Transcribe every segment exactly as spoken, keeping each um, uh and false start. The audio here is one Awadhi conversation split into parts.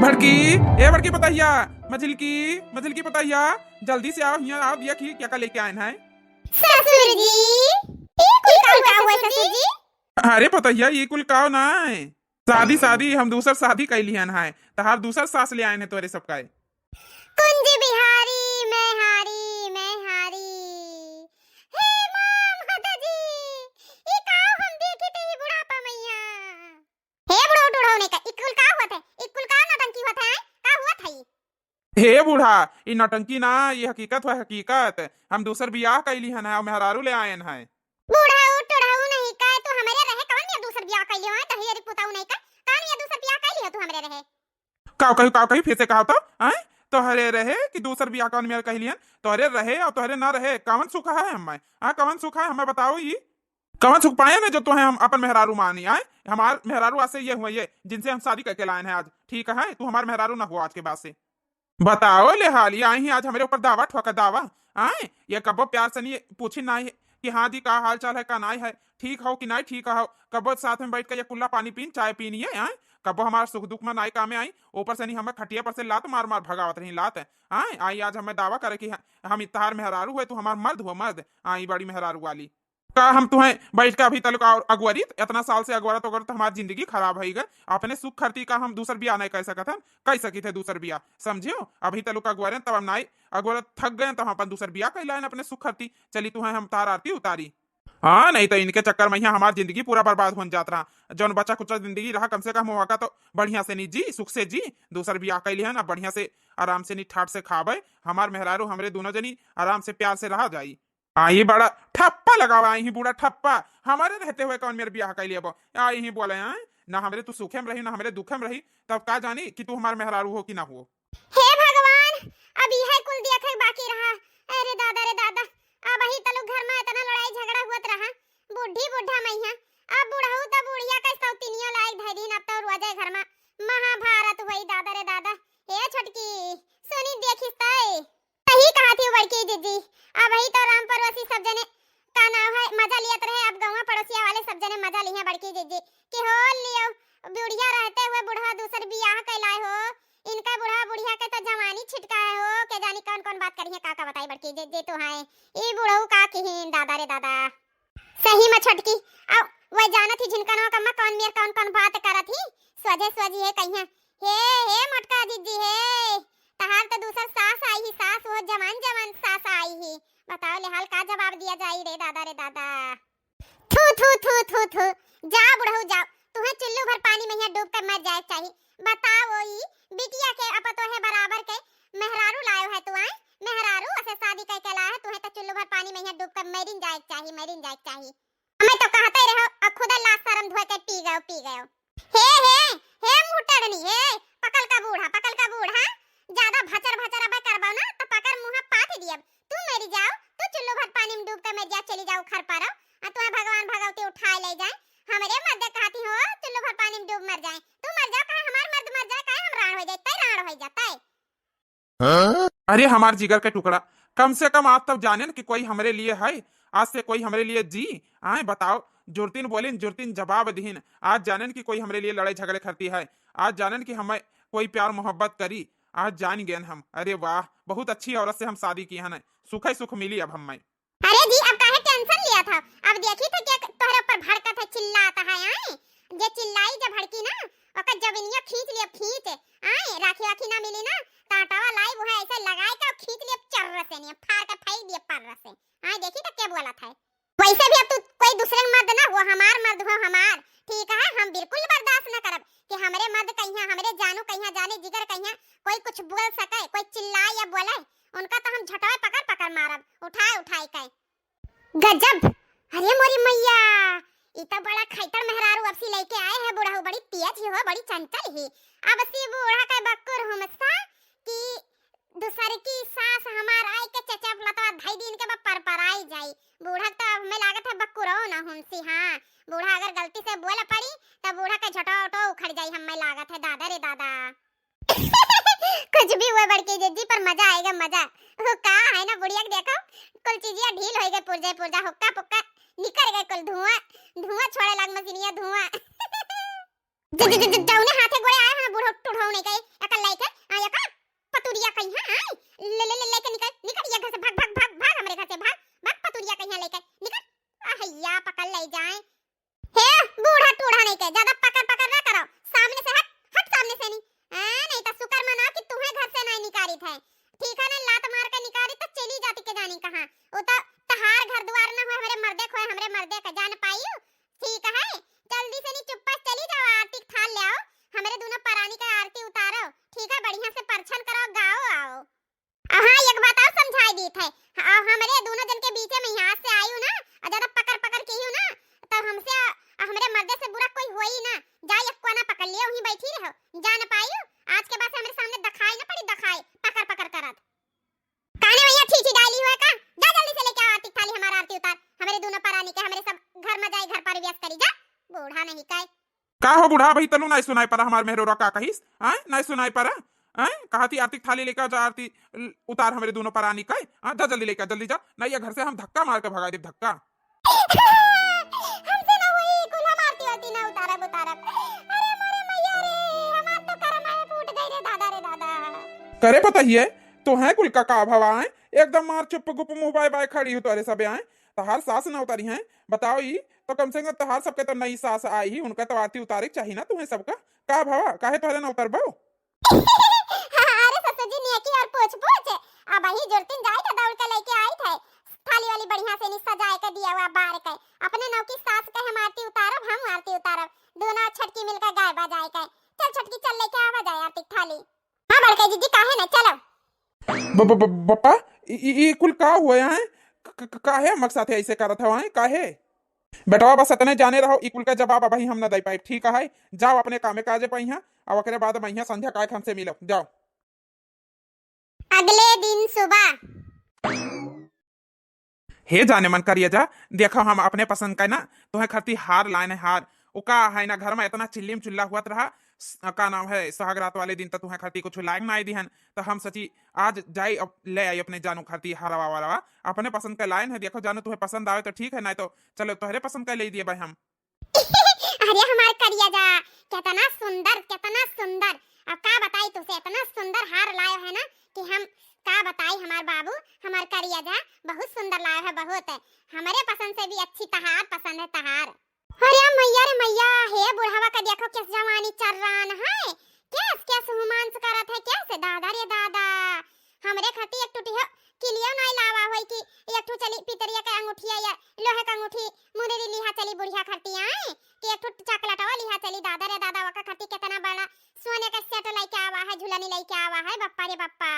बड़की, ए बड़की पतहिया, मझिलकी, मझिलकी पतहिया, जल्दी से आओ, हियाँ आओ, देखी क्या का लेके आयन है। ससुर जी, ई कुल का हुआ ससुर जी? अरे पतहिया, ई कुल का ना है, शादी, शादी, हम दूसर शादी कैली हन है, तहार दूसर सास ले आयन है तोरे सबका। कुंज बिहारी, मैं हारी, मैं हारी। हे माँ, माता जी, ई का हम देखी थे ही बुढ़ापा मैया। हे बुढ़ऊ, टुढ़ऊ नहीं का, ई कुल का हुआ थे? ई कुल का नौटंकी हुआ थे, हैं? का हुआ थे? हे बूढ़ा, ई नौटंकी ना, ई हकीकत है, हकीकत। हम दूसर बियाह कैली हन है, और मेहरारू ले आयन है। बुढ़ऊ, टुढ़ऊ नहीं का, तू हमरे रहे, कवन बियाह दूसर बियाह कैली हो, तोहरे पुताऊ नहीं का, कवन बियाह दूसर बियाह कैली हो तू हमरे रहे? काव कही, काव कही, फिर से कहा तो, आय? तोहरे रहे कि दूसर बियाह कवन मेर कैली हन? तोहरे रहे और तोहरे ना रहे, कवन सुख है हमें? हाँ, कवन सुख है हमें बताओ ई? कवन सुख पाए ना जो तोहे हम अपन मेहरारू मानी, आय? हमार मेहरारू आज से ये हुए, ये जिनसे हम शादी करके लाए हैं आज, ठीक है? तू हमार मेहरारू ना हुआ आज के बाद से। बताओ ले हाल, ये आई ही आज हमरे ऊपर दावा ठोका, दावा, आय? ये कबो प्यार से नहीं पूछी ना है कि हाँ जी का हाल चाल है, का नाई है, ठीक हो कि नाई ठीक हो। कबो साथ में बैठ के ये कुल्ला पानी पीन, चाय पीन ये, आय? कबो हमार सुख दुख में नाई कामे आई, ऊपर से नहीं हमें खटिया पर से लात मार मार भगावत रही, लात, आय? आई आज हमें दावा करे कि ह-, हम इतहार मेहरारू हुए, तू हमार मर्द हुआ, मर्द, आई बड़ी मेहरारू वाली। का हम तुहें बैठ के अभी तलक और अगुवरित, इतना साल से अगुवरत अगुवरत हमार जिंदगी खराब होई गए। अपने सुख खरती का हम दूसर बियाह नहीं कर सकत हन, कर सकित है दूसर बियाह, समझियो? अभी तलक अगुवरेन तब हम नाई अगुवरत थक गए, तब हम अपन दूसर बियाह कर लायन अपने सुख खरती। चली तुहें हम तार आरती उतारी। हाँ, नहीं तो इनके चक्कर में यहाँ हमार जिंदगी पूरा बर्बाद होन जात रहा। जौन बचा कुचा जिंदगी रहा, कम से कम वहाँ का तो बढ़िया से नहीं जी, सुख से जी, दूसर बियाह कर लिहन, अब बढ़िया से आराम से नहीं ठाट से खाबे, हमार मेहरारू हमरे दोनों जनी आराम से प्यार से रहा जाई। आई बड़ा ठप्पा लगावा, आई ही बूढ़ा ठप्पा। हमारे रहते हुए कौन मेरे बियाह कैली अब? आई ही बोले, हैं? ना हमरे तू सुखे में रही, ना हमरे दुखे में रही, तब का जानी कि तू हमार मेहरारू हो कि ना हो। हे भगवान, अब यह कुल देखे बाकी रहा। अरे दादा रे दादा, अब ही तलुक घर में इतना लड़ाई झगड़ा हुआ रहा, बूढ़ी बूढ़ा मैया, अब बुढ़ऊ त बुढ़िया के सौतिनिया लायक धै दीन, अब तो रोजे घर में महाभारत हुई दादा रे दादा। ए छोटकी, सुनी देखिस तै। सही कहा थी बड़की जिज्जी, अब ही तो राम पड़ोसी सब जने का नाव है, मजा लियत रहे, अब गौवा पड़ोसिया वाले सब जने मजा लिहे बड़की जिज्जी कि हो लियो, बुढ़िया रहते हुए बुढ़वा दूसर बियाह कैलाए हो, इनका बुढ़वा बुढ़िया के तो जवानी छिटका है हो, के जानी कौन कौन बात करिहे, का का बताई बड़की जिज्जी तो है, ई बुढ़ऊ का किहिन दादा रे दादा। सही में छोटकी, अब वह जानत ही झिनकनवा कम्मा कौन मेर कौन कौन बात करत ही, सोझे सोझी है कहिया, हे, हे मोटका जिज्जी हे, तहार तो दूसर सास आई ही, सास वो जवान जवान सास आई ही, बताओ ले हाल का जवाब दिया जाई रे दादा रे दादा। थू, थू, थू, थू, थू, जा बुढ़ऊ जाओ, तुहे चुल्लू भर पानी में यहाँ डूब कर मर जाए चाही। बताओ ई बिटिया के अपतोहे बराबर के मेहरारू लायो है तू, आय? मेहरारू असे शादी करके लायो है, तुहे तो चुल्लू भर पानी में यहाँ डूब कर मरिन जाए चाही, मरिन जाए चाही। हमें तो कहते रहो, अब खुदा लाज शरम धोए के पी गयो, पी गयो। हे, हे, हे मुंह टड़नी, हे, पकल का बूढ़ा, पकल का बूढ़ा, ज्यादा भचर भचर अबे करबो ना, तो पकड़ मुंह पाथ दियब। तू मरी जाओ, तू चुल्लू भर पानी में डूब के मर जा, चली जाओ घर पर, आ तुम्हें भगवान भगवती उठाए ले जाए। हमरे मर्दे कहती हो, चुल्लू भर पानी में डूब मर जाए, तू मर जाओ, काहे हमार मर्द मर जाए, काहे हम राण हो जाए, तै राण हो जाता है। अरे हमार जिगर के टुकड़ा, कम से कम आज तब जानेन कि कोई हमरे लिए है, आज से कोई हमरे लिए जी। आए बताओ, जुरतिन बोलिन, जुरतिन जवाब दिहिन। आज जानेन कि कोई हमरे लिए लड़ाई झगड़े करती है, आज जानेन कि हमें कोई प्यार मोहब्बत करी, आज जान गएन हम। अरे वाह, बहुत अच्छी औरत से हम शादी की है ना, सुखे सुख मिली अब हमें। अरे जी, अब काहे tension लिया था? अब देखी थे क्या तोहरे ऊपर भड़कत है, चिल्लाता है, आए? जे चिल्लाई जब भड़की ना, ओकर जबिनिया खींच लिया, खींच, आए? राखी वाखी ना मिली ना, कांटावा लाई वो है ऐसे लगाए के और खींच लिया चर्र से, नहीं फाड़ के फेंक दिया पर्र से, आए? देखी तो क्या बोला था। वैसे भी अब तू कोई दूसरे के मर्द ना हो, हमार मर्द हो, हमार, ठीक है? हम बिल्कुल बर्दाश्त ना करब कि हमरे मर्द कहिया, हमरे जानू कहिया, जाने जिगर कहिया, कोई कुछ बोल सके, कोई चिल्लाए या बोले, उनका तो हम झटवे पकड़ पकड़ मारब, उठाए उठाए के। गजब! अरे मोरी मैया, ई तो बड़ा खैतड़ मेहरारू अब सी लेके आए हैं बुढ़ऊ, बड़ी तेज ही हो, बड़ी चंचल ही। अब सी बूढ़ा के बक्कुर हुमसा कि दूसर की सास हमार आई के चचप लतवा धई दिन के बा परपराई जाई। बूढ़ा तो हमें लागत है बक्कुरो ना हुमसी, हाँ, बूढ़ा अगर गलती से बोल पड़ी तो बूढ़ा के झटो उठो उखड़ जाई, हमें लागत है दादा रे दादा। कुछ भी हुए बड़की जिज्जी, पर मजा आएगा, मजा। वो का है ना बुढ़िया के देखो, कुल चीजिया ढील होई गए, पुर्जे पुर्जा, हुक्का पुक्का निकल गए, कुल धुआं, धुआं छोड़े लाग मशीनिया, धुआं। ज-, ज-, ज-, ज-, जौने हाथे गोड़े आए हैं बूढ़ो टूढ़ो नहीं कहे, अकल लेके, आ, अकल पतुरिया कहीं है, आए? ले, ले, ले, लेके निकल, निकल ये घर से, भाग, भाग, भाग, भाग हमरे घर से, भाग, भाग पतुरिया कहीं है लेके, निकल। आ, हैया पकड़ ले जाए। हे बूढ़ा टूढ़ा नहीं कहे, ज्यादा पकड़ पकड़ ना करो, सामने से हट, हट सामने से नहीं। आ, नहीं तो शुक्र मनाओ कि तुम्हें घर से नहीं निकाली थे, ठीक है ना? लात मार के निकाली तो चली जाती के जानी कहाँ। वो तो तहार घर द्वार ना होए, हमरे मर्दे खोए, हमरे मर्दे का जान पाई। ठीक है, जल्दी से नी चुप्पा से चली जाओ, आरती के थाल ले आओ, हमरे दुनो परानी का आरती उतारो, ठीक है, बढ़िया से परछन करो, गाओ आओ। आ हाँ, एक बात और समझाई दीत है, आ हमरे दुनो जन के बीचे में यहाँ से आयु ना, और ज्यादा पकर पकर किहु ना, तो हमसे, आ हमरे मर्दे से बुरा कोई होई ना, जाई एक कोना पकड़ लियो, वहीं बैठी रहो, जान पायु, आज के बाद से हमरे सामने दखाई ना पड़ी, दखाई पकर पकर करत। काने भैया, छी छी डाली हुए का? जा जल्दी से लेके आओ आरती थाली, हमारा आरती उतार। हमरे दुनो परानी के, हमरे सब घर में जाए, घर प्रवेश करी जा। बूढ़ा नहीं काय। का हो बूढ़ा भाई, तनु नाई सुनाई पड़ा हमार मेहरोरा का कहिस? आय, नाई सुनाई पड़ा? आय, कहा थी आरती थाली लेके आ जा, आरती ल-, उतार हमरे दुनो परानी के। हाँ, जा जल्दी लेके आ, जल्दी जा। नहीं, ये घर से हम धक्का मार के भगा दे, धक्का। हमसे ना हुई, कुल हम आरती वारती ना उतारब, उतारब। अरे मोरे मैया रे, हमार तो करम है फूट गई रे दादा, रे दादा। करे पता ही है, तो है कुल का, का भवा है? एकदम मार चुप गुप मुँह बाय बाय खड़ी हो तोरे सबे आए। तहार सास ना उतारी हैं, बताओ ई, तो कम से कम तहार सबके तो नई सास आई ही, उनका तो आरती उतारे के चाही ना तुम्हें सबका। का भवा, काहे तोहरे ना उतरबो? अरे ससुर जी, नेकी और पूछ पूछ, अब ही जुरतिन जाई था, दौड़ के लेके आई थे थाली वाली बढ़िया से नी सजाए के दिया हुआ बार के, अपने नौकी सास के हम आरती उतारब, हम आरती उतारब, दोनों छटकी मिलकर गाय बजाए के। चल छटकी, चल लेके आवा जाए आरती थाली। हाँ बड़का जीजी, काहे ना, चलो। ब-, ब-, ब-, बप्पा, ई, ई, ई कुल का हुआ है? क-, क-, काहे अम्मा के साथे ऐसे करत हवा है? काहे? बेटवा, बस इतने जाने रहो, ई कुल का जवाब अबही हम न दे पाइब, ठीक है? जाओ अपने कामे काजे पे यहाँ, अब ओकरे बाद महिया संध्या काय हमसे मिलो, जाओ। अगले दिन सुबह। हे जाने मन करिया जा, देखो हम अपने पसंद का ना, तुम्हें खरती हार लाए हैं, हार। उ का है ना, घर में इतना चिल्लीम चिल्ला हुआ रहा, स-, का नाम है, सुहाग रात वाले दिन तो तुम्हें खरती कुछ लायक ना आई दिहन, तो हम सची आज जाई, अब ले आई अपने जानू खरती हरवा वरवा, अपने पसंद का लाइन है। देखो जानू, तुम्हें पसंद आवे तो ठीक है, नहीं तो चलो तोहरे पसंद का ले दिए भाई हम। अरे हमार करिया जा, कितना सुंदर, कितना सुंदर। अब का बताई तुसे, इतना सुंदर हार लायो है ना कि हम का बताई हमार बाबू, हमार करिया जा, बहुत सुंदर लायो है, बहुत। हमरे पसंद से भी अच्छी तहार पसंद है, तहार। अरे मैया रे मैया, हे बुढ़वा का देखो, कैस जवानी चर्रान है, कैस, कैस हुमांस करत है, कैस, दादा रे दादा। हमरे खाती एक टूटी हो किलियो नाई लावा होई कि एक ठो चली पितरिया के अंगूठिया या लोहे के अंगूठी मुंदरी लिहा चली बुढ़िया खरती आए, कि एक ठो चॉकलेटवा लिहा चली, दादा रे दादा, ओका खरती कितना बड़ा सोने का सेट लेके आवा है, झुलनी लेके आवा है, बप्पा रे बप्पा।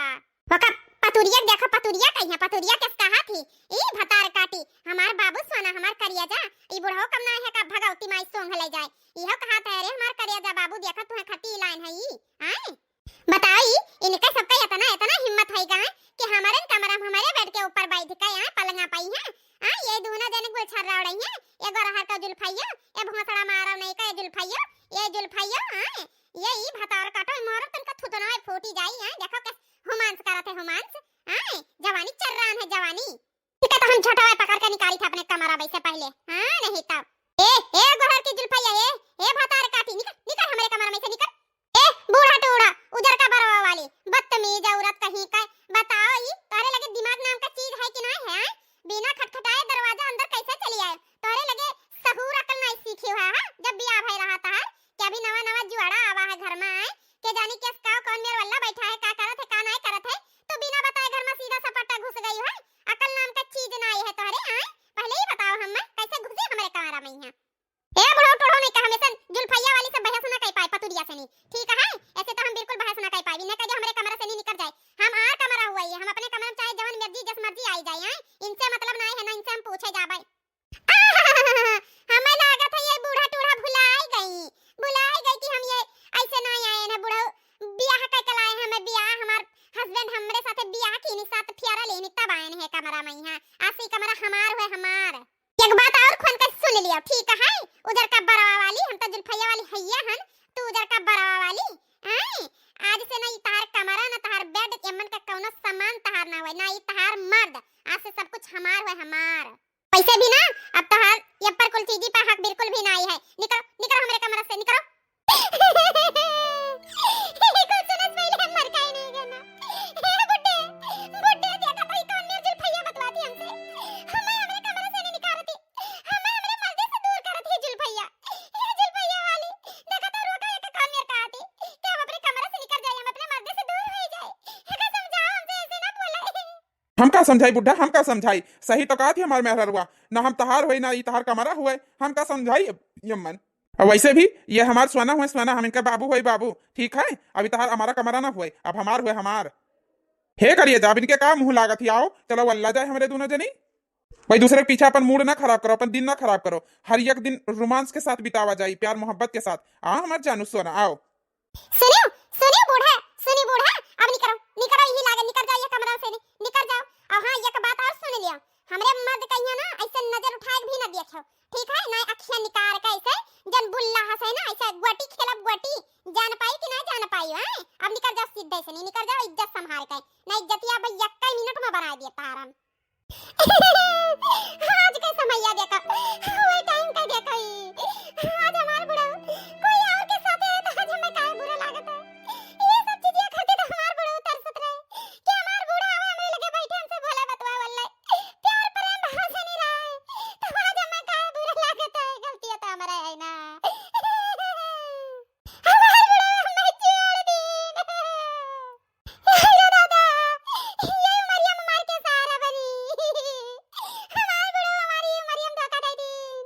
ओका पतुरिया के देखो, पतुरिया कहिया, पतुरिया कैस कहा थी, ई भतार काटी, हमार बाबू सोना, हमार करिया जा, ई बुढ़ऊ कम ना है का भगवती माई सोंग ले जाए, इहो कहा था, अरे हमार करिया जा बाबू, देखो तुहे खरती लाइन है ई, आए? बताई, इनके सबका इतना, इतना हिम्मत है का कि हमारे कमरा में हमारे बेड के ऊपर बैठ के यहाँ पलंगा पाई है? हाँ, ये दोनों जने गुलछर्रा उड़ाई है, ये गोरहर का जुल्फाइयो, ये भोसड़ा मारो नहीं का ये जुल्फाइयो, ये जुल्फाइयो, हाँ, ये ई भतार काटो, मारो तनका थुथुना फूटी जाई, हाँ, देखो कैस हुमांस करत है, हुमांस, हाँ, जवानी चर्रान है, जवानी। ठीक है, तो हम झटवा पकड़ के निकाली था अपने कमरा में से पहले, हाँ, नहीं तब। ए, ए, गोरहर की जुल्फाइया, ए, ए, भतार काटी, निकल, निकल हमारे कमरा में से, निकल। ए, बूढ़ा टूढ़ा, उजर का बरवा वाली, बदतमीज औरत कहीं का। बताओ, ई तोहरे लगे दिमाग नाम का चीज है कि नहीं है, हैं? बिना खटखटाए दरवाजा अंदर कैसे चली आए? तोहरे लगे सहूर अकल नहीं सीखी हुआ है, जब बियाह भय रहा था, कि अभी नवा नवा जुआड़ा आवा है घर में, आए, के जानी केस का कौन मेर वल्ला बैठा है, का करत है, का नहीं करत है, तो बिना बताए घर में सीधा सपाटा घुस गई है। अकल नाम का चीज ना आई है तोहरे, आए? पहले ही बताओ हम, कैसे घुसे हमारे कमरा में यहाँ? ए बुढ़ऊ टुढ़ऊ नहीं कहा, हमेशा जुल्फैया वाली से बहस ना कर पाए, पतुरिया से नहीं, ठीक है? ऐसे तो हम बिल्कुल बहस ना कर पाए, ना कहे हमरे कमरा से नहीं निकल जाए, हम आर कमरा हुआ ही है, हम अपने कमरा में चाहे जवन मर्जी जस मर्जी आई जाए, आए? इनसे मतलब ना है ना इनसे हम पूछे जाबे। हमें लागत है ये बूढ़ा टूढ़ा भुलाई गई, भुलाई गई कि हम ये ऐसे ना आए ना बुढ़ऊ, बियाह कर के लाए हैं, हमें बियाह, हमार husband हमरे साथे बियाह कीनी, साथ फेरा लेनी, तब आए हैं कमरा में यहाँ। आज से कमरा हमार हुए, हमार। एक बात और खुन के सुन लियो, ठीक है? उजर का बरवा वाली, हम तो जुल्फैया वाली हैया हन, तू उजर का बरवा वाली, हैं? आज से ना ई तहार कमरा, ना तहार bed, एमन का कौनो सामान तहार ना हुए, ना ई तहार मर्द। आज से सब कुछ हमार हुए, हमार। वैसे भी ना, अब तहार ये पर कुल चीजी पर हक बिल्कुल भी ना आई है। निकलो, निकलो हमरे कमरा से, निकलो। हम का समझाई बुढ़ा, हम का समझाई? सही तो कहत ही हमार मेहररुआ, ना हम तहार होई, ना ई तहार कमरा हुए, हम का समझाई अब यम्मन? और वैसे भी ये हमार सोना हुए, सोना, हम इनका बाबू होई बाबू, ठीक है? अभी तहार हमारा कमरा ना हुए, अब हमार हुए हमार। हे करिए जा, अब इनके का मुँह लागत ही? आओ, चलो वल्ला जाए हमरे दोनों जनी। भाई दूसरे के पीछे अपन मूड ना खराब करो, अपन दिन ना खराब करो। हर एक दिन रोमांस के साथ बितावा जाई, प्यार मोहब्बत के साथ। आ हमार जानू सोना, आओ। सुनियो, सुनियो बूढ़ा, सुनी बूढ़ा, अब निकरो, निकरो, यही लागे, निकर जाओ ये कमरा से, नि-, निकर जाओ। और हाँ, एक बात और सुन लियो, हमरे मर्द कहिया ना ऐसे नजर उठाए के भी ना देखो, ठीक है? ना अखियां निकार के ऐसे, जन बुल्ला हंसे ना, ऐसे गोटी खेलब गोटी, जान पाई कि ना जान पाई, हैं? अब निकर जाओ सीधे से, नि-, निकर जाओ, इज्जत संभाल के, ना इज्जतिया अब यक्का मिनट में बनाए दिए तारम। आज के समैया देखा, वही टाइम का देखा ही। आज हमार बुढ़ऊ कोई और के साथे है तो आज हमें काहे बुरा लागत है? ये सब चीजें खातिर तो हमार बुढ़ऊ तरसत रहे कि हमार बूढ़ा आवे, हमरे लगे बैठे, हमसे बोले बतवा वल्ले। प्यार प्रेम भाव से नहीं रहे, तो आज हमें काहे बुरा लागत है? गलतियाँ तो हमारे है ना। हमार बुढ़ऊ हमें छोड़ दीन। अरे दादा, ये उमरिया में मार के सहारा बनी। हमार बुढ़ऊ हमारी उमरिया में धोखा दे दीन।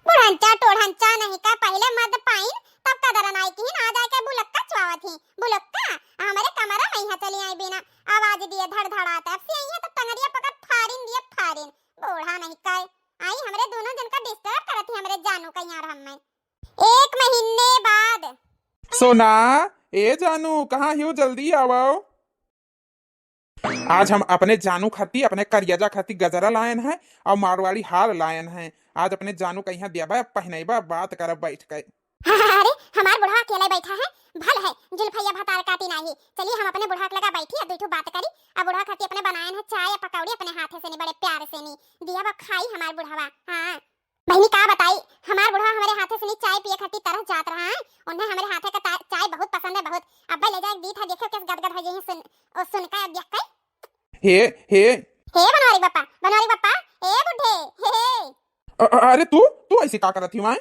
बुढ़ंचा टोढ़ंचा नहीं का, पहिले मर्द पाइन, तब कदर नाई किहिन, आ जाके बुलक्का चुआवत ही। बुलक्का, हमरे कमरा में यहाँ चली आई बिना आवाज दिए धड़धड़ात। अब से आई है तो टंगरिया पकड़ फारिन दिए फारिन। बूढ़ा नहीं का, आई हमरे दोनों जन का disturb करत ही, हमरे जानू का यहाँ हम में। एक महीने बाद। सोना, ए जानू, कहाँ हियो? जल्दी आवो। आज हम अपने जानू खाती, अपने करियजा खाती गजरा लायन है और मारवाड़ी हार लायन है। आज अपने जानू का यहाँ देबा, पहनेबा, बात करब बैठ के। अरे, हमार बुढ़वा अकेले बैठा है, भल है जुल्फैया भतार काटी नाही। चलिए हम अपने बुढ़वा के लगा बैठी, अब दुई ठो बात करी। अब बुढ़वा खाती अपने बनायन है चाय पकौड़ी, अपने हाथे से नी, बड़े प्यार से नी दिया बा खाई हमार बुढ़वा। हाँ। बहिनी, का बताई, हमार बुढ़वा हमरे हाथे से नी चाय पिए खातिर तरस जात रहा है। उन्हें हमरे हाथे का ता-, चाय बहुत पसंद है, बहुत। अब्बे ले जाए दी था, देखियो किस गदगद हो जाइए सुन, ओ सुन का, अब देख के। हे, हे। हे बनवारी बापा, बनवारी बापा, ए बुढ़े, हे, हे। अ-, अ-, अरे तू, तू ऐसी का करत ही वहाँ?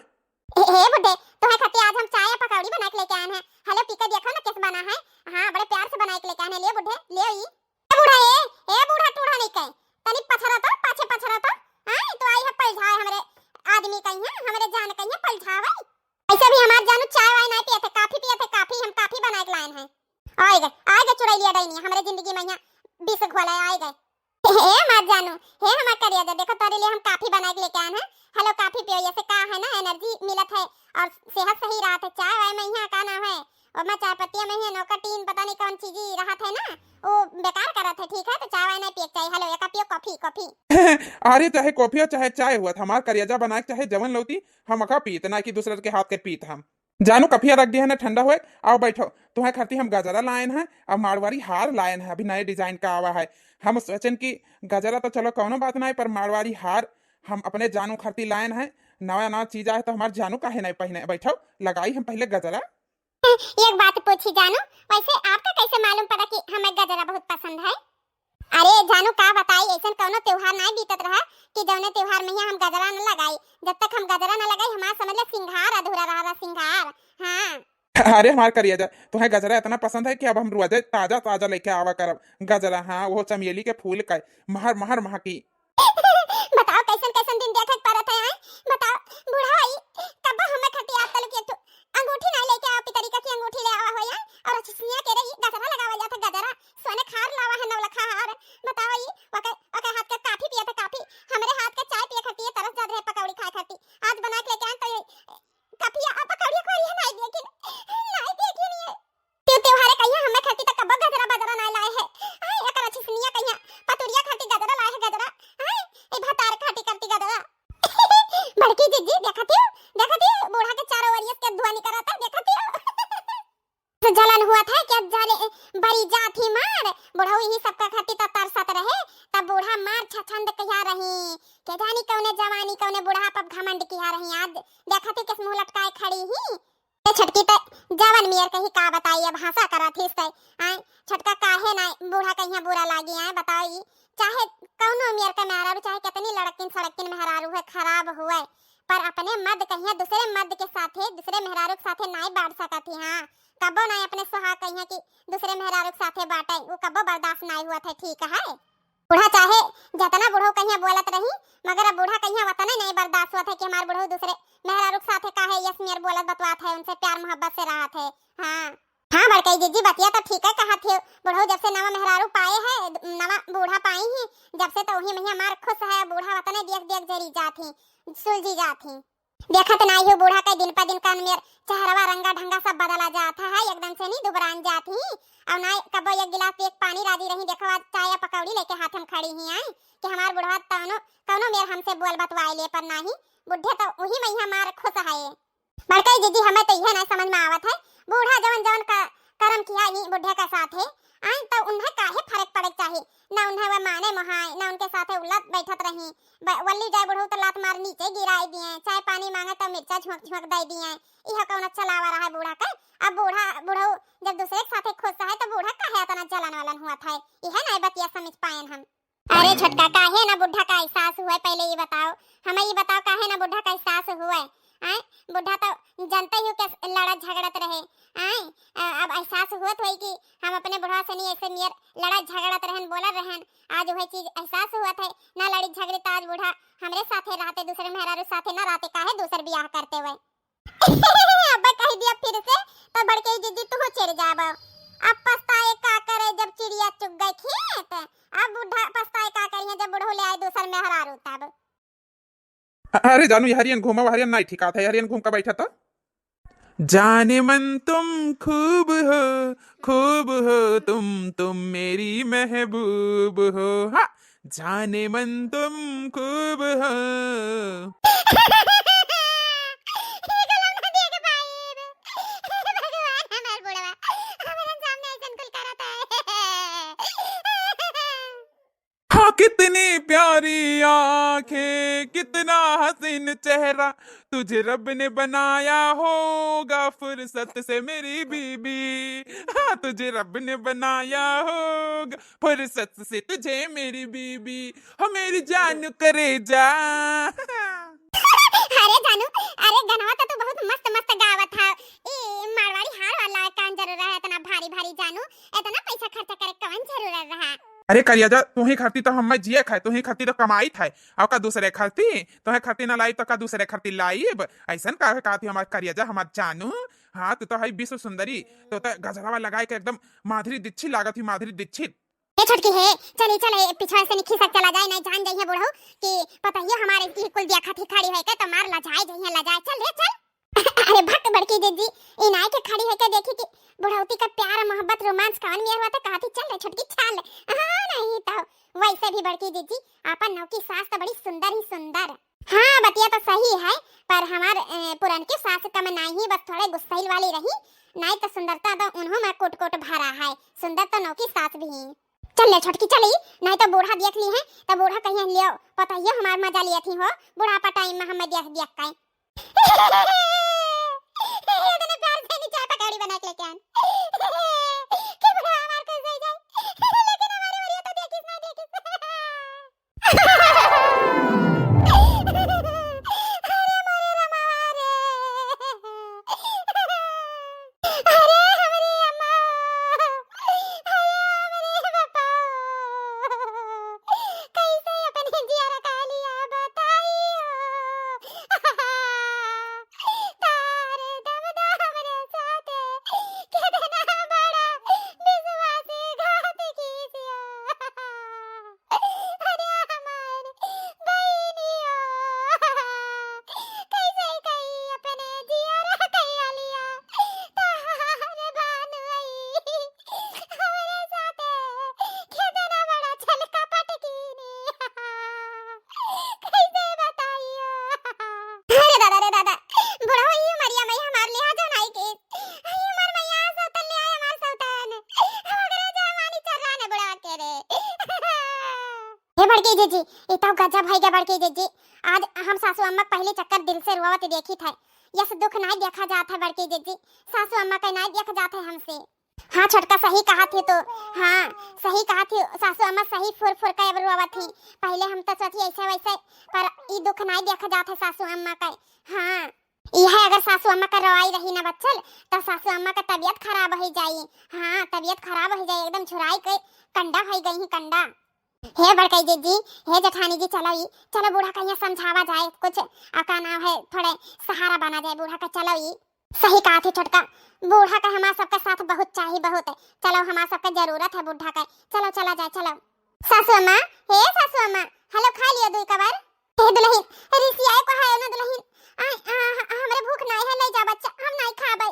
हे, हे बुढ़े, तोहे खातिर आज हम चाय पकौड़ी बना के लेके आए हैं। हेलो, पी के देखो ना किस बना है। हाँ, बड़े प्यार से बना के लेके आए हैं। ले बुढ़े, ले ई। ए बूढ़ा, ए, ए बूढ़ा टूढ़ा नहीं कहे, तनी पछरा तो, पाछे पछरा तो। हाँ, तो आई है पलझाए हमरे आदमी कहिया, हमरे जान कहिया पलझावे। ऐसे भी हमार जानू चाय वाय नहीं पिए थे, काफी पिए थे, काफी, हम काफी बना के लाए हैं। आए गए, आए गए चुड़ैलिया डाइनिया, हमरे जिंदगी में यहाँ विष घोला आए गए। हे हमार जानू, हे हमार करिया जा, देखो तोरे लिए हम काफी बना के लेके आए हैं। हेलो, काफी पियो, ऐसे का है ना, energy मिलत है और सेहत सही रहत है। चाय वाय में यहाँ का नाम है, ओमा चाय पत्तिया में ही नौका टीन पता नहीं कौन चीज ही रहत है ना, वो बेकार करत है, ठीक है? तो चाय वाय नहीं पिए के चाहिए। हेलो, एका पियो कॉफी, कॉफी। अरे चाहे कॉफी हो चाहे चाय हुआ, हमार करियजा बनाए के चाहे जवन लौती, हम अका पीत ना कि दूसरे के हाथ के पीत हम। जानू कफिया रख दिया है ना ठंडा हुए, आओ बैठो, तुम्हारे खातिर हम गजरा लायन है और मारवाड़ी हार लायन है, अभी नए design का आवा है। हम सोचन कि गजरा तो चलो कौनो बात ना है, पर मारवाड़ी हार हम अपने जानू खातिर लायन है। नवा नवा चीज आए तो हमार जानू काहे नहीं पहने, बैठो लगाई हम पहले गजरा। एक बात पूछी जानू, वैसे आपका कैसे मालूम पड़ा कि हमें गजरा बहुत पसंद है? अरे जानू का बताई, ऐसन कौनो त्योहार नहीं बीतत रहा कि जौने त्योहार में ही हम गजरा न लगाई। जब तक हम गजरा न लगाई, हमार समझ ले सिंगार अधूरा रहा, सिंगार। हाँ। अरे हमार करिया जा, तुम्हें गजरा इतना पसंद है कि अब हम रोजे ताजा ताजा लेके आवा करब गजरा। हाँ, वो चमेली के फूल का महर महर महकी। बताओ कैसन कैसन दिन देखे के पड़त है, आय? बताओ, बूढ़ा होई, कब्बो हमें खटिया तल के एक ठो अंगूठी नहीं लेके आओ, पितरी का की अंगूठी ले आवा हो, आय? और अच्छी सुनिया के रही, गजरा लगावा जाता, गजरा, सोने खार लावा है, नवलखा हार। बताओ ई, ओके, ओके हाथ के काफी पिया था, काफी। हमरे हाथ के चाय पिए खाती, तरस जात रहे पकौड़ी खाए खाती। आज बना के लेके आए तो ये काफी आ पकौड़ी खोरी है, नहीं देखी, नहीं देखी नहीं है। त्यो त्योहारे कहिया हमें खाती तो कब्बो गजरा बजरा नहीं लाए है। आय, एकर अच्छी सुनिया कहिया पतुरिया खाती गजरा लाए है, गजरा। आय, ए भतार खाती करती गजरा। बड़की जिज्जी, देखती हो, देखती हो, बूढ़ा के चारों ओरियस के धुआं निकलता, देखती हो। तो जलन हुआ था कि अब जाले बरी जात ही मार, बुढ़ऊ यही सबका खाती तो तरसत रहे, तब बूढ़ा मार छछंद किया रही। के जानी कौने जवानी, कौने बुढ़ापा घमंड किया रही। आज देखती किस मुंह लटकाए खड़ी ही। ए छोटकी तो जवन मियर कही का बताई, अब हंसा करत ही से। आय, छोटका काहे ना बूढ़ा कहिया बुरा लागी, आय बताओ ई। चाहे कौनो मियर का मेहरारू, चाहे कितनी लड़किन सड़किन मेहरारू है, खराब हुए, पर अपने मर्द कहिया दूसरे मर्द के साथे, दूसरे मेहरारू के साथे नाई बांट सकत ही। हाँ, कबो नाई अपने सुहाग कहिया कि दूसरे मेहरारू के साथे बांटे, वो कबो बर्दाश्त नाई हुआ था, ठीक है? बूढ़ा चाहे जतना बूढ़ो कहिया बोलत रही, मगर अब बूढ़ा कहिया वतने नाई बर्दाश्त हुआ था कि हमार बूढ़ो दूसरे मेहरारू के साथे काहे यस मेर बोलत बतवात है, उनसे प्यार मोहब्बत से रहत है। हाँ। हाँ बड़कई जिज्जी, बतिया तो ठीक है कहत ही। बूढ़ो जब से नवा मेहरारू पाए है, नवा बूढ़ा पाई ही, जब से तो वही महिया मार खुश है। बूढ़ा वतने देख देख जरी जात ही, सुलझी जात ही। देखत नाई हो बूढ़ा के दिन पर दिन का मेर चेहरवा रंगा ढंगा सब बदला जात है, एकदम से नहीं दुबरान जात ही। और ना कबो एक गिलास एक पानी राजी रही, देखो आज चाय या पकौड़ी लेके हाथ में खड़ी ही आई कि हमार बूढ़ा तौनो कौनो मेर हमसे बोल बतवाए ले पर नाही। बुढ़े तो वही महिया मार खुश है। बड़कई जिज्जी, हमें तो इहे नाई समझ में आवत है, बूढ़ा जवन जवन का करम किया ही बुढ़े का साथे, आइन तो उन्हें काहे फर्क पड़े के चाही? ना उन्हें वह माने मोहाय, ना उनके साथे उलट बैठत रही। ब-, वल्ली जाए बुढ़ऊ तो लात मार नीचे गिराई दिए, चाय पानी मांगे तो मिर्चा झोंक झोंक दे दिए। इह कौन चलावा रहा है बूढ़ा के? अब बूढ़ा, बुढ़ऊ जब दूसरे के साथे खुश है तो बूढ़ा काहे इतना जलन वलन हुआ था? इहे नाई बतिया समझ पाएन हम। अरे छोटका, काहे ना बुढ़ा का एहसास हुए, पहले ये बताओ, हमें ये बताओ, काहे ना बुढ़ा का एहसास हुए? आए, बुढ़ा तो जानते ही हो, कैसे लड़त झगड़त रहे। आए, अ, अब एहसास हुआ तो है कि हम अपने बुढ़वा से नहीं ऐसे मेर लड़त झगड़त रहन, बोलत रहन। आज वही चीज एहसास हुआ था, ना लड़ी झगड़ी तो आज बूढ़ा हमरे साथे रहते, दूसरे मेहरारू साथे ना रहते, काहे दूसर बियाह करते हुए? अब कह दिया फिर से, तो बड़कई जिज्जी तू चिढ़ जाबो। अब पछताए का करे जब चिड़िया चुग गई खेत, अब बूढ़ा पछताए का करिए जब बूढ़ो ले आए दूसर मेहरारू तब। अरे जानू, ये हरियन घूमा, हरियन नाई ठिकात है, हरियन घूम के बैठा तो। जाने मन तुम खूब हो, खूब हो तुम, तुम मेरी महबूब हो। हाँ, जाने मन तुम खूब हो। ये गलम ना दिया के पाइब। भगवान हमार बुढ़वा, हमारे सामने ऐसन कुल करत है। हाँ, कितनी प्यारी आंखें, कितना हसीन चेहरा, तुझे रब ने बनाया होगा फुर्सत से मेरी बीबी। हाँ, तुझे रब ने बनाया होगा फुर्सत से तुझे मेरी बीबी, हो मेरी जानू करेजा। अरे जानू, अरे गनवा तो तू बहुत मस्त मस्त गावत है। ई मारवाड़ी हार वाला कान जरूर है इतना भारी भारी जानू, इतना पैसा खर्चा करे कौन जरूरत रहा? अरे करियाजा, तोही खातिर तो हम्मे जिए खाए, तोही खातिर तो कमाई थाए, और का दूसरे खातिर? तोहे खातिर ना लाई तो का दूसरे खातिर लाइब? ऐसन का कहत ही हमार करियाजा, हमार जानू? हाँ, तू तो है विश्व सुंदरी, तो तो गजरावा लगाए के एकदम माधुरी दीक्षित लागत ही, माधुरी दीक्षित। ए छोटकी हे, चली चल, ए पिछवा से निखी सक चला जाए, नहीं जान जाइए बुढ़ऊ कि पता ही हमारे की कुल देखत ही खड़ी है के, तो मार लजाए जाइए, लजाए, चल रे चल। अरे भक बड़की जिज्जी, ई नाई के खड़ी है के देखी कि बुढ़ौती का प्यार, मोहब्बत, रोमांस कौन मेर हुआ था, कहती चल रे छोटकी चल। हाँ, नहीं तो वैसे भी बड़की जिज्जी, आपन नौकी सास तो बड़ी सुंदर ही सुंदर। हाँ, बतिया तो सही है, पर हमार, अ, पुरनकी सास कम नाई ही, बस थोड़े गुस्सैल वाली रही, नाई तो सुंदरता तो उन्हों में कोट कोट भरा है, सुंदर तो नौकी सास भी ही। चल ले छोटकी चली, नाई तो बूढ़ा देख ली है, तो बूढ़ा कहिए लियो, पता ही हमार मजा लिया थी हो, बुढ़ापा टाइम में हमें देख देख के। इतने प्यार से नहीं चाय पकौड़ी बना के लेके आन। कि बुढ़वा हमार खुश हो जाए। लेकिन हमारे मरिया तो देखिस ना देखिस। अरे मोरे रमावा रे। अरे हमरे अम्मा, अरे हमरे बापा, कैसे अपने जियरा का लिया बताइयो। तारे दमदा हमरे साथे, कितना बड़ा विश्वासघात कीजियो। अरे हमार बहिनियो, कैसे कई अपने जियरा कई लिया, तहार बान आई, हमरे साथे कितना बड़ा छल कपट कीनी, कैसे बताइयो। अरे दादा रे दादा, बुढ़वा ही मरिया मई हमार लिहाजो नाई के, ही मर मैया सौतन ले आए हमार सौतन, हम अगरे जमानी चर्रा ने बुढ़वा के रे। हे बड़की जिज्जी, ई तो गजब है गे बड़की जिज्जी। आज हम सासू अम्मा के पहली चक्कर दिल से रोवत देखी थे। यस दुख नाई देखा जात है बड़की जिज्जी, सासू अम्मा के नाई देख जात है हमसे। हाँ छोटका, सही कहत ही तू। हाँ, सही कहत ही, सासू अम्मा सही फुर फुर के अब रोवत ही। पहिले हम तो सोची ऐसे वैसे, पर ई दुख नाई देखा जात है सासू अम्मा के। हाँ, इहे अगर सासू अम्मा के रोवाई रही ना बच्चल, तो सासू अम्मा के तबियत खराब होइ जाई। हाँ, तबियत खराब होइ जाई, एकदम झुराई के कंडा होइ गई ही, कंडा। हे बड़कई जीजी, हे जेठानी जी, चलो ई, चलो बूढ़ा के यहाँ समझावा जाए कुछ, और का नाम है, थोड़े सहारा बना जाए बूढ़ा का। चलो ई, सही कहत ही छोटका, बूढ़ा का हमार सबके साथ बहुत चाही, बहुत। चलो, हमार सबके जरूरत है बूढ़ा के। चलो, चला जाए, चलो। सासू अम्मा, हे सासू अम्मा, हलो, खाइ लियो दुई कबर। हे दुलहिन, रिसियाए को है ना दुलहिन, आ, आ, हमरे भूख नाई है, ले जा बच्चा, हम नाई खाबै।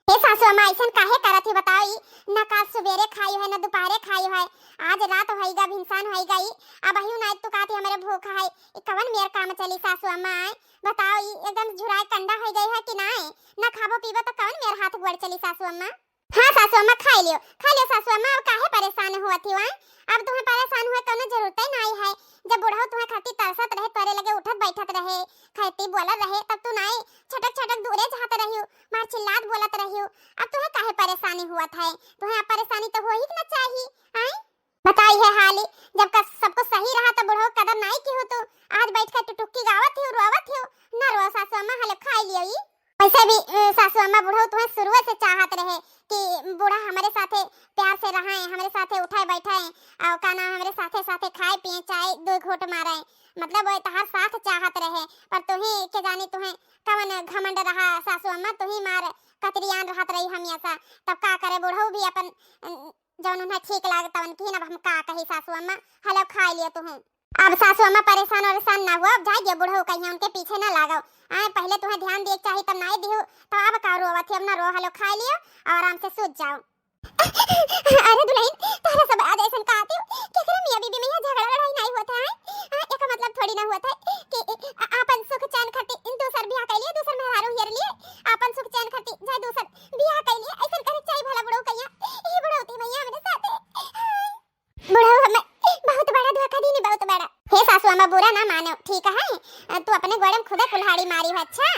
हे सासू अम्मा, ऐसन काहे करत ही बताओ ई? न काल सुबेरे खाई है, न दुपहरे खाई है, आज रात होइगा, भिनसान होइगा ई, अबहियो नाई तू कहत ही हमरे भूख है, ई कवन मेर काम चली सासू अम्मा? आए बताओ, ई एकदम झुराए कंडा होइ गई है कि नाई? न खाबो पीबो तो कवन मेर हाथ गोड़ चली सासू अम्मा? हाँ सासू अम्मा, खाइ लियो, खाइ लियो सासू अम्मा, अब काहे परेशान हुआ थी वहाँ? अब तुम्हें परेशान हुए कौनो जरूरत ही नाई है। जब बुढ़ऊ तुम्हें खातिर तरसत रहे, तोरे लगे उठत बैठत रहे, खाती बोलत रहे, तब तू नाई छटक छटक दूरे जात रहियो, मार चिल्लात बोलत रहियो। अब तुम्हें काहे परेशानी हुआ था? तुम्हें अब परेशानी तो हो ही ना चाहिए, आए? बताई है हाली, जब का सब कुछ सही रहा तो बुढ़ऊ कदर नाई की हो तू। आज बैठ के टुटुक्की गावत ही, रोवत ही। ना रो सासू अम्मा, हलो खाइ लियो ई। वैसे भी, अ, सासू अम्मा बुढ़ऊ तुम्हें शुरुए से चाहत रहे कि बूढ़ा हमरे साथे प्यार से रहे, हमरे साथे उठे बैठे, और का नाम, हमरे साथे साथे खाए पिए, चाय दो घूंट मारे, मतलब वो तहार साथ चाहत रहे। पर तुही के जानी तुहें कवन घमंड रहा सासू अम्मा, तुही मार कतरियान रहत रही हमेशा। तब का करे, बुढ़ऊ भी अपन, अ, जौन उन्हें ठीक लागत तवन किहिन। अब हम का कही सासू अम्मा, हलो खाइ लियो तुहें। अब सासू अम्मा परेशान वरेशान ना हुआ, अब जाए दियो बुढ़ऊ कहिया, उनके पीछे ना लागो। आए, पहिले तुहें ध्यान दिए के चाही, तब नाई दिहू, तो अब का रोवत ही, अब ना रो, हलो खाइ लियो और आराम से सूत जाओ। अरे दुलहिन, तोहरा सब आज ऐसन कहत हो, केकरा मियाँ बीबी में यहाँ झगड़ा लड़ाई नाई होत है, आए? आ, एकर मतलब थोड़ी ना होत है कि, आ, आपन सुख चैन खातिर इन दूसर बियाह कइ लिए, दूसर मेहरारू हेर लिए, आपन सुख चैन खातिर जाए दूसर बियाह कइ लिए, ऐसन करे चाही भला बुढ़ऊ कहिया? ये बुढ़ौती भैया हमरे साथे। बुढ़ऊ हमें बहुत बड़ा धोखा दीनी, बहुत बड़ा। हे सासू अम्मा, बुरा ना मानो, ठीक है? तू अपने गोड़े में खुदे कुल्हाड़ी मारी हो, अच्छा?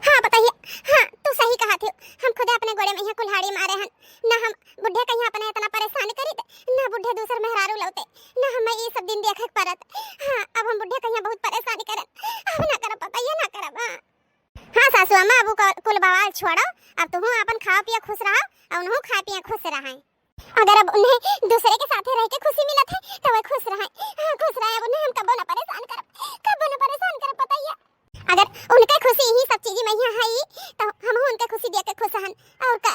हाँ बताइए, हाँ तू सही कहत हो, हम खुदे अपने गोड़े में यहाँ कुल्हाड़ी मारे हन। ना हम बुढ़े कहिया अपने इतना परेशान करीत, ना बुढ़े दूसर मेहरारू लौते, ना हमें ये सब दिन देखे के परत। हाँ, अब हम बुढ़े कहिया बहुत परेशान करन, अब ना करब बताइए, ना करब। हाँ, हाँ सासू अम्मा, अब उ क-, कुल बवाल छोड़ो, अब तुहू आपन खाओ पियो खुश रहो और उनहू खाए पिए खुश रहे। अगर अब उन्हें दूसरे के साथे रह के खुशी मिलत है, तो वह खुश रहे। हाँ, खुश रहे। अब उन्हें हम कबो ना परेशान करब, कबो ना परेशान करब, बताइए। अगर उनके खुशी यही सब चीज में यहाँ है, तो हम उनके खुशी दिया के खुश हन। और का?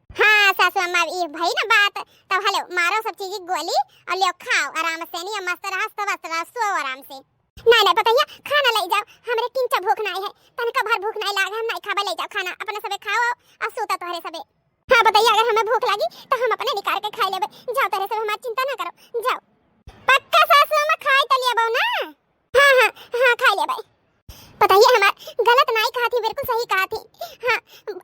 हाँ, सासू अम्मा, ये भई ना बात, तब हलो, मारो सब चीज गोली और लियो खाओ आराम से, नहीं मस्त रहा, स्वस्थ रहा, सो आराम से। नहीं, नहीं, पतैया, खाना ले जाओ, हमरे किंचा भूख नहीं है, तनका भर भूख नहीं लागे, हम नहीं खाबे, ले जाओ खाना, अपने सबे खाओ और सूता तोहरे सबे। हाँ पतैया, अगर हमें भूख लागी तो हम अपने निकाल के खाई लेबे। जाओ, तोहरे सबे हमार चिंता ना करो, जाओ। पक्का सासू अम्मा, खाई तो लेबो ना? हाँ, हाँ, हाँ, खाई लेबे। पतैया हमार गलत नाई कहत ही, बिल्कुल सही कहत ही। हाँ,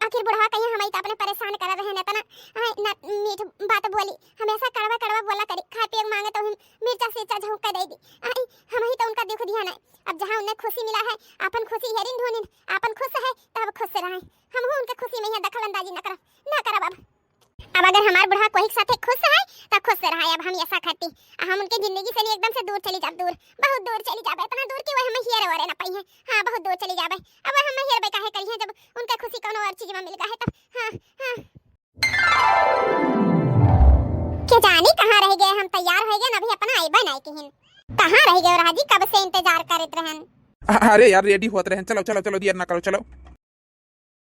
आखिर बुढ़वा कहिया हमई तो अपने परेशान करत रहे न, इतना, हाँ, ना मीठ बात बोली, हमेशा कड़वा कड़वा बोला करी, खाए पिए के मांगे तो हम मिर्चा सिर्चा झोंक के दे दी। आई, हमही तो उनका दुख दिया ना। अब जहाँ उन्हें खुशी मिला है, आपन खुशी हेरिन ढूंढिन, आपन खुश है तो अब खुश रहे। हम उनके खुशी में यहाँ दखल अंदाजी न करब, ना करब अब। अब अगर हमार बुढ़वा कोई के साथे खुश है तो खुश रहे, अब हम ऐसा करती, आ हम उनके जिंदगी से नहीं एकदम से दूर चली जाब, दूर, बहुत दूर चली जाबे, इतना दूर कि वह हमें हेरे वेरे ना पाई है। हाँ, बहुत दूर चली जाबे। अब वह हमें हेरबे काहे करी है जब उनका खुशी कौनो और चीज में मिल गए है तब। हाँ, हाँ। के जानी कहाँ रह गए, हम तैयार हो गए, अभी अपना आइबा नहीं किहिन। कहाँ रह गए राजी, कब से इंतजार करत रहन। अ-, अरे यार, रेडी होत रहन, चलो, चलो, चलो, देर ना करो, चलो।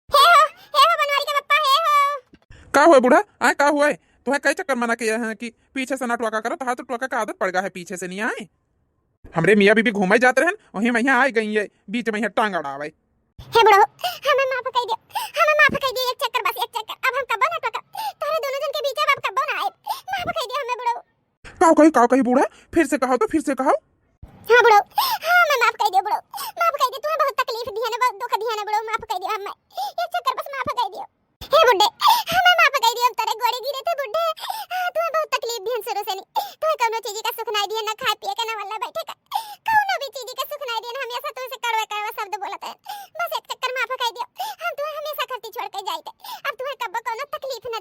हे हो, हे हो, बनवारी के पप्पा, हे हो। का हुआ बूढ़ा? आए, का हुआ है? तुम्हें कई चक्कर मना किया है कि पीछे से ना टोका करो, तो हाथ टोका का आदत पड़ गया है, पीछे से नहीं आए। हमरे मियाँ बीबी घूमे जात रहन, वहीं में यहाँ आ गई है, बीच में यहाँ टांग अड़ावे। हे बुढ़ऊ, हमें माफ कर दियो, हमें माफ कर दियो, एक चक्कर बस, एक चक्कर, अब हम कब्बो ना टोका, तोहरे दोनों जन के बीच अब, अब कब्बो ना आए, माफ कर दियो हमें बुढ़ऊ। काव कही, काव कही बूढ़ा, फिर से कहो तो, फिर से कहो। हाँ बुढ़ऊ, हाँ हमें माफ कर दियो बुढ़ऊ, माफ कर दियो, तुम्हें बहुत तकलीफ दिया ना, बहुत दुख दिया ना बुढ़ऊ, माफ कर दियो हमें, एक चक्कर बस माफ कर दियो। हे बुड्ढे, हमें माफ कर दियो, हम तेरे गोड़े गिरे थे बुड्ढे, हाँ, तुम्हें बहुत तकलीफ दिहन शुरू से नहीं, तुम्हें कौनो चीज का सुख नहीं दिया, ना खाए पिए के, ना वल्ला बैठे का, कौनो भी चीज का सुख नहीं दिया, हम ऐसा तुमसे कड़वा कड़वा शब्द बोलत है, बस एक चक्कर माफ कर दियो, हम तुम्हें हमेशा खातिर छोड़ के जाइत, अब तुम्हें कब्बो कौनो तकलीफ ना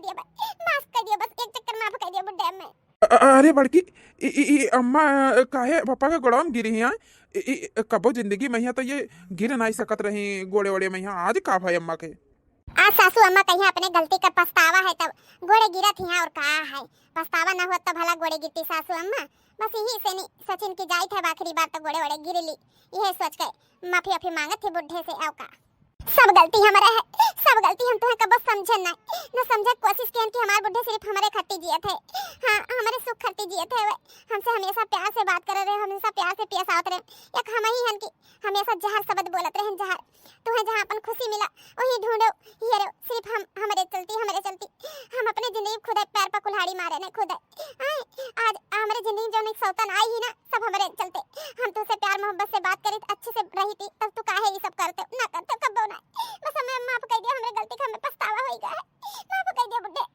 अ-, अरे बड़की, ई, ई, ई अम्मा, अ, काहे पापा के गोड़वा में गिरी हियाँ? ई, ई, कबो जिंदगी में हियाँ तो ये गिर नाहीं सकत रही गोड़े ओड़े में हियाँ। आज का भय अम्मा के? आज सासू अम्मा कहियाँ अपने गलती का पछतावा है तब गोड़े गिरत हियाँ, और का है? पछतावा न होत तो भला गोड़े गिरती सासू अम्मा। बस यही से नी सचिन की जाइत है आखिरी बार तो गोड़े ओड़े गिर ली। यही सोच के माफी वाफी मांगत थी बुढ़े से, अउ का। सब गलती हमरे है, सब गलती। हम तुहें कबो समझे ना, न समझे कोशिश किहन कि हमार बुढ़े सिर्फ हमरे खातिर जियत है। हाँ, हमरे सुख खातिर जियत है। वे हमसे हमेशा प्यार से बात करे रहे, हमेशा प्यार से पेश आवत रहे। एक हम ही हन कि हमेशा जहर शब्द बोलत रहे, जहर। तुहें जहाँ अपन खुशी मिला, वहीं ढूंढो, ये रहो। सिर्फ हम, हमरे चलती, हमरे चलती। हम अपने जिंदगी खुदे पैर पर कुल्हाड़ी मारे ने खुदे। आए, आज हमरे जिंदगी में जौन एक सौतन आई ही ना, सब हमरे चलते। हम तुझसे प्यार मोहब्बत से बात करी, अच्छे से रही थी, तब तू काहे ये सब करते? ना करते, कब्बो ना। बस हमें माफ कर दिया, हमरे गलती का हमें पछतावा होई गया है। माफ कर दिया बुड्ढे।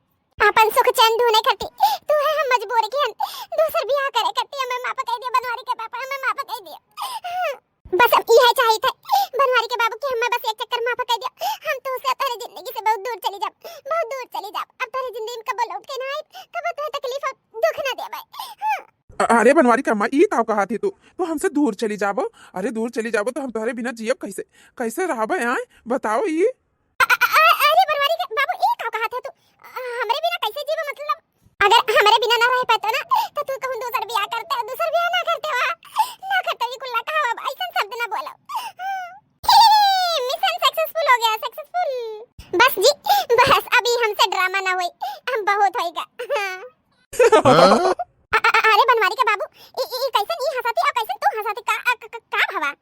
अपन सुख चैन ढूंढे खातिर तू है हम मजबूर की हन। दूसर बियाह करे खातिर हमें माफ कर दिया, बनवारी के पापा, हमें माफ कर दिया। हाँ। बस हम इहे चाहित है, बनवारी के बाबू, कि हमें बस एक चक्कर माफ कर दिया। हम तुझसे, तोहरे जिंदगी से बहुत दूर चली जाब, बहुत दूर चली जाब। अब तोहरे जिंदगी में कबो लौट के ना आइब, कबो तुहे तकलीफ और दुख ना देबै। हाँ। अ-, अरे बनवारी का अम्मा, ई काव कहा थी तू? तू हमसे दूर चली जाबो? अरे दूर चली जाबो तो हम तोहरे बिना जियब कैसे? कैसे रहबे आए? बताओ ई। अ-, अ-, अ-, अरे बनवारी के बाबू, ई काव कहा था तू? अ, हमरे बिना कैसे जीबो मतलब? अगर हमरे बिना ना रह पाते ना, तो तू कहूँ दूसर बियाह करते, दूसर बियाह ना करते वा, ना करते, ये कुल्ला कहा अब ऐसन शब्द ना बोलो। Mission successful हो गया, successful। बस जी, बस अभी हमसे ड्रामा ना होई, हम बहुत होइगा। हाँ। हाँ? अ-, अ-, अरे बनवारी के बाबू, ई, ई, ई कैसन ई हंसाती और कैसन तू हंसाती का, अ, क-, क-, का भवा?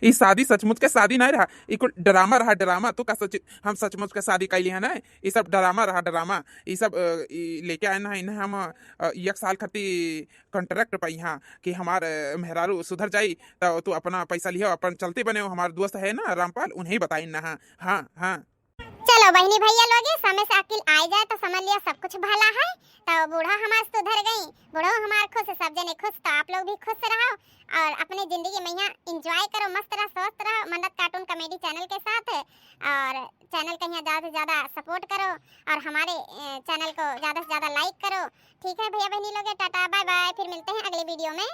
ई शादी सचमुच के शादी नहीं रहा, ई कुल ड्रामा रहा, ड्रामा। तू का सोची हम सचमुच के शादी कैली है ना? ई सब ड्रामा रहा, ड्रामा। ई सब, अ, ई लेके आए ना, इन्हें हम, अ, एक साल खातिर कॉन्ट्रैक्ट पाई हाँ कि हमार, अ, मेहरारू सुधर जाई, तो तू अपना पैसा लिहो, अपन चलते बने हो। हमार दोस्त है ना रामपाल, उन्हें बताई ना। हाँ, हाँ, हाँ। चलो बहिनी भैया लोगे, समय से अकिल आए जाए तो समझ लिया सब कुछ भला है। तो बूढ़ा हमार सुधर गई, बूढ़ो हमार खुश, सब जने खुश, तो आप लोग भी खुश रहो और अपने जिंदगी में यहाँ एंजॉय करो, मस्त रहो, स्वस्थ रहो मन्नत कार्टून कॉमेडी चैनल के साथ। और चैनल को यहाँ ज़्यादा से ज़्यादा सपोर्ट करो और हमारे, अ, चैनल को ज़्यादा से ज़्यादा लाइक करो। ठीक है भैया बहिनी लोगे, टाटा बाय बाय, फिर मिलते हैं अगले वीडियो में।